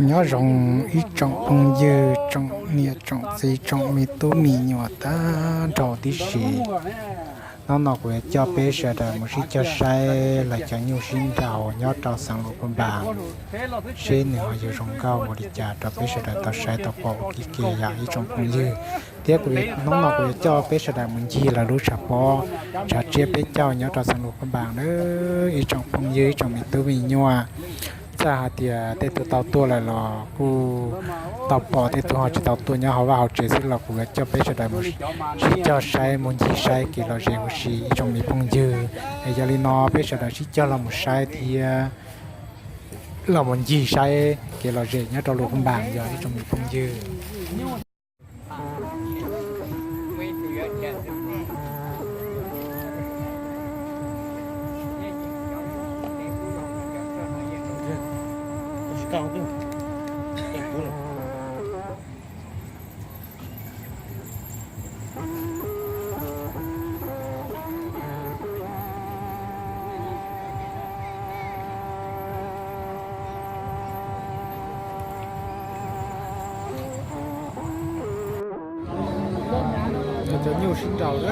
Nyob zoo ib tsoom phooj ywg, tsoom niam tsoom txiv, tsoom me tub me nyuam tag nrho tib si. Hnub no kuv yuav coj peb sawv daws mus sib cog saib lawv cov nyuj sib nraus nyob rau xeev Luas Phas Npas, seb nws ho yuav zoo nkauj ua li cas rau peb sawv daws tau saib tau pom ua ke yom ib tsoom phooj ywg. Thiab kuv, hnub no kuv yuav coj peb sawv daws mus ncig lawv lub tshav pob, tshav tsiab peb caug nyob rau xeev Luas Phas Npas na ib tsoom phooj ywg, ib tsoom me tub me nyuam. Txawm hais tias tej tug tau tuaj lawm los kuj tau pom, tej tug ho tsis tau tuaj nyob hauv vaj hauv tsev xwb los kuv yuav coj peb sawv daws mus sib cog saib, mus ncig saib kev lom zem huv si ib tsoom me phooj ywg. Es yog li no peb sawv daws sib cog los mus saib thiab los mus ncig saib kev lom zem nyob rau Luas Phas Npas yog ib tsoom me phooj ywg. Cov nyuj sib nraus na.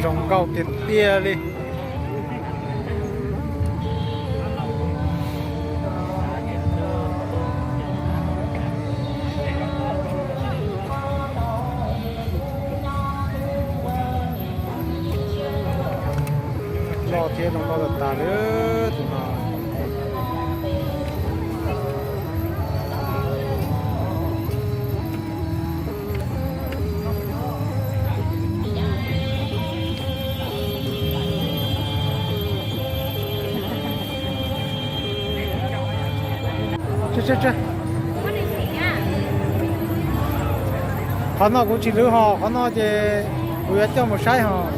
Zoo nkauj tiag tiag li. Loj thiab zoo nkauj tas tas li tus no. Qhov no kuv tsis lwv hos, qhov no ces kuv yuav coj mus saib hos.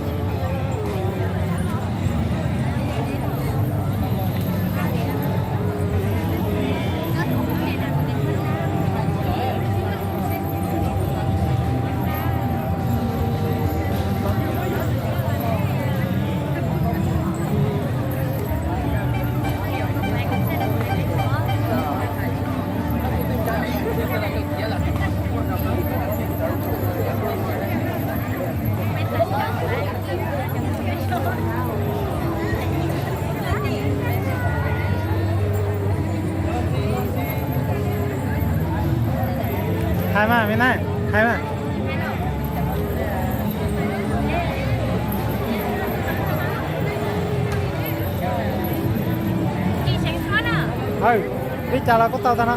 Hais mas me na, hais mas. Li cas los kuj tau tag no.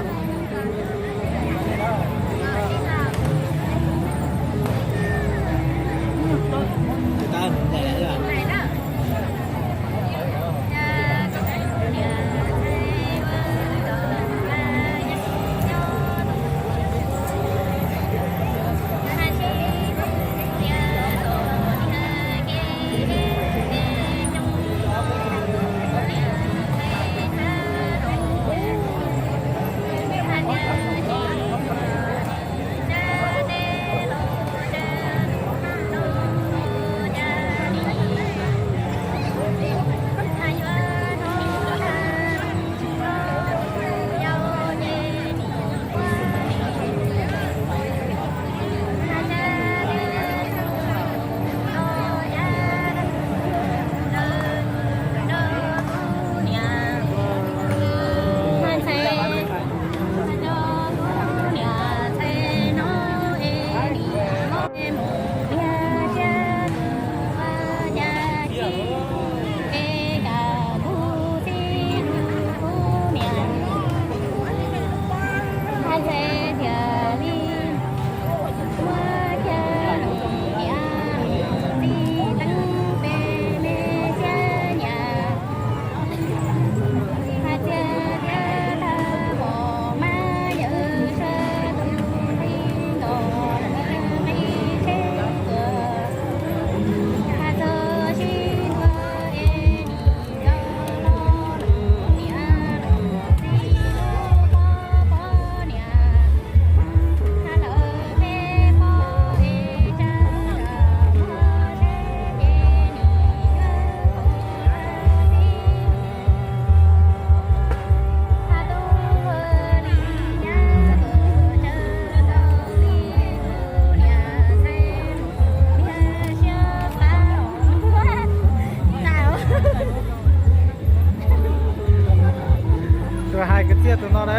Tus no na,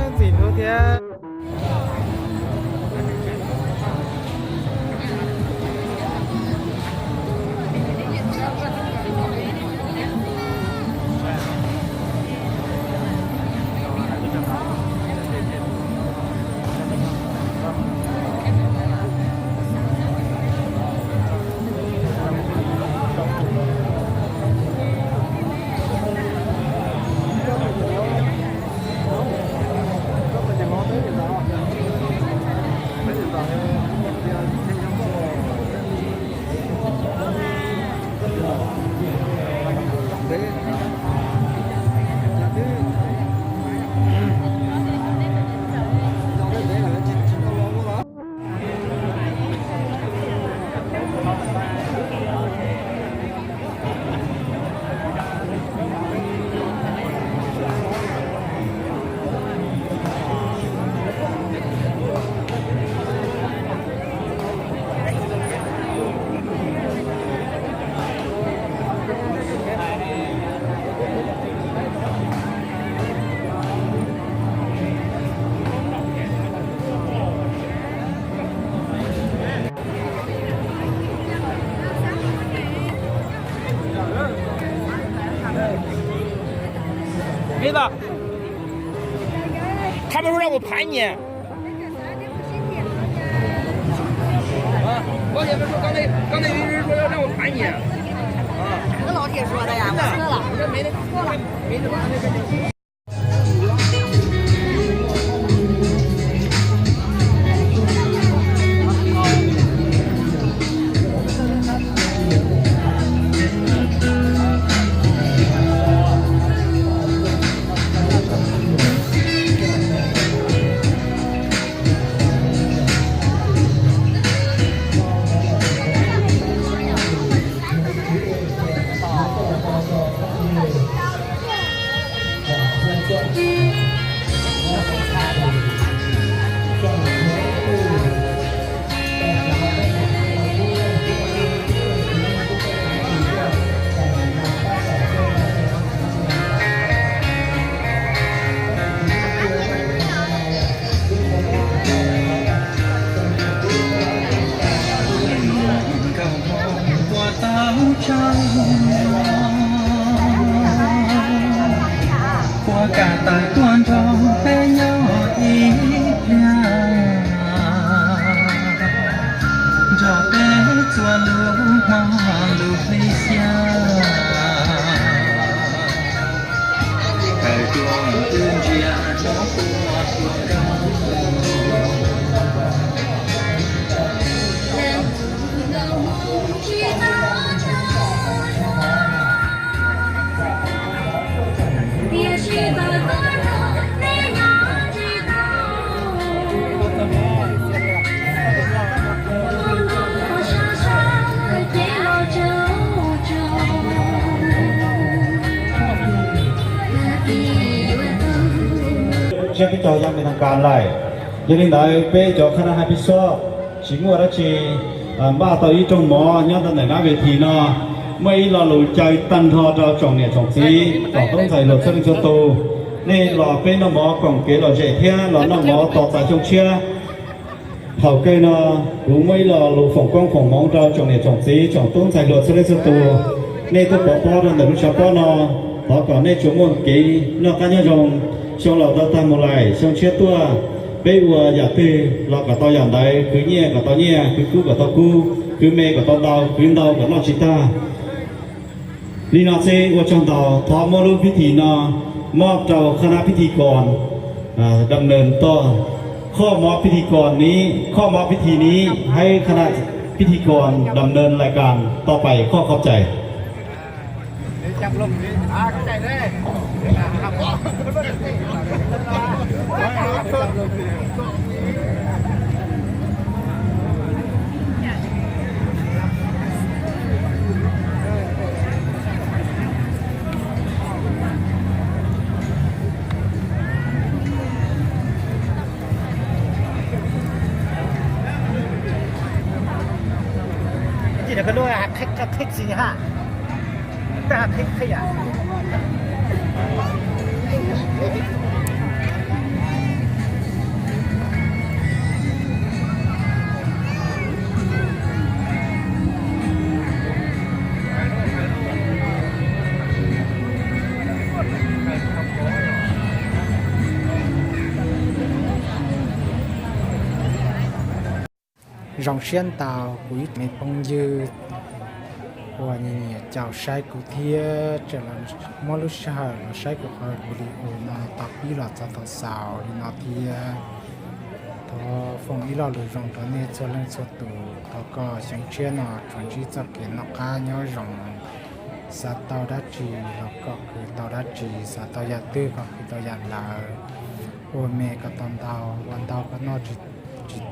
ntxim hlub thiab. Mira, 他们说让我盘你。啊，我也不是说刚才，刚才有人说要让我盘你。啊，哪个老铁说的呀？我喝了。我说没那，没那。 Nkauj hmoob puag tau tsau, puag kam tawm tuaj nrog peb nyob ib pliag, nrog peb txua lub hmo lub hli xya. Tawm tuaj twb ntsia hmoob puag puag nkaus. Tseb peb caug yog me thaj kas lawm. Yog li ntawd peb cov khana hais peb sob tsis muaj dab tsi, npaj tau ib rooj mov nyob rau ntawm nab ve this no. Muaj ib lo lus caw tag nrho rau tsoom niam tsoom txiv tsoom tub ntxhais hluas txhua leej txhua tus, nej los peb noj mov koom kev lom zem thiab los noj mov tos txais xyoo tshiab. Thaum kawg no kuv muaj ib lo lus foom koob foom hmoov rau tsoom niam tsoom txiv tsoom tub ntxhais hluas txhua leej txhua tus, nej tuaj pov pob rau ntawm lub tshav pob no, thov kom nej tsuas muaj kev noj qab nyob zoo, xyoo laus tau tag mus lawm xyoo tshiab tuaj, peb ua yam twg los kom tau yam ntawd, khwv nyiaj kom tau nyiaj, khwv kub kom tau kub, khwv me kom tau ntau, khwv ntau kom noj tsis tag. Li no xwb ua tsaug ntau, thov muab lub pib thim no mob rau khab nab pib thim kom dam nees toj. Khoj mov pib thim kom ni, khoj mov pib thim ni, haib khab nab pib thim kom dam nees lais kas tau pais khoj khov cais. Tab sis lawv ko lub hais qhib qhib xwb ha, tab hais qhib qhib yam. Zoo siab ntau kuv ib tsoom me phooj ywg uas nyiam nyiam caum saib kuv thiab tseem los muab lub sij hawm los saib kuv qhov video no tau pib los txog thaum xaus li no thiab. Thov foom ib lo lus zoo rau nej txhua leej txhua tus, thov kom xyoo tshiab no tsuas ntsib txoj kev noj qab nyob zoo, xav tau dab tsi los kom khwv tau dab tsi, xav tau yam twg kom khwv tau yam ntawd, ua me kom tau ntau, ua ntau kom noj tsis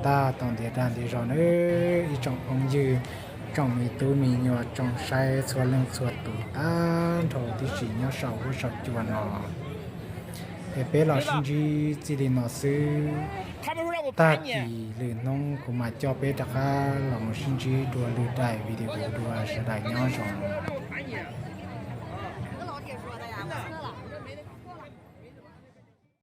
tag, tau ntiav dag ntiav zog nawb ib tsoom phooj ywg, tsoom me tub me nyuam tsoom saib txhua leej txhua tus tag nrho tib si nyob saum huab saum cua no. Es peb los sib ntsib txij li no xwb, tag kis lwm hnub kuv mam coj peb rov qab los mus sib ntsib dua lwm daim video dua, sawv daws nyob zoo.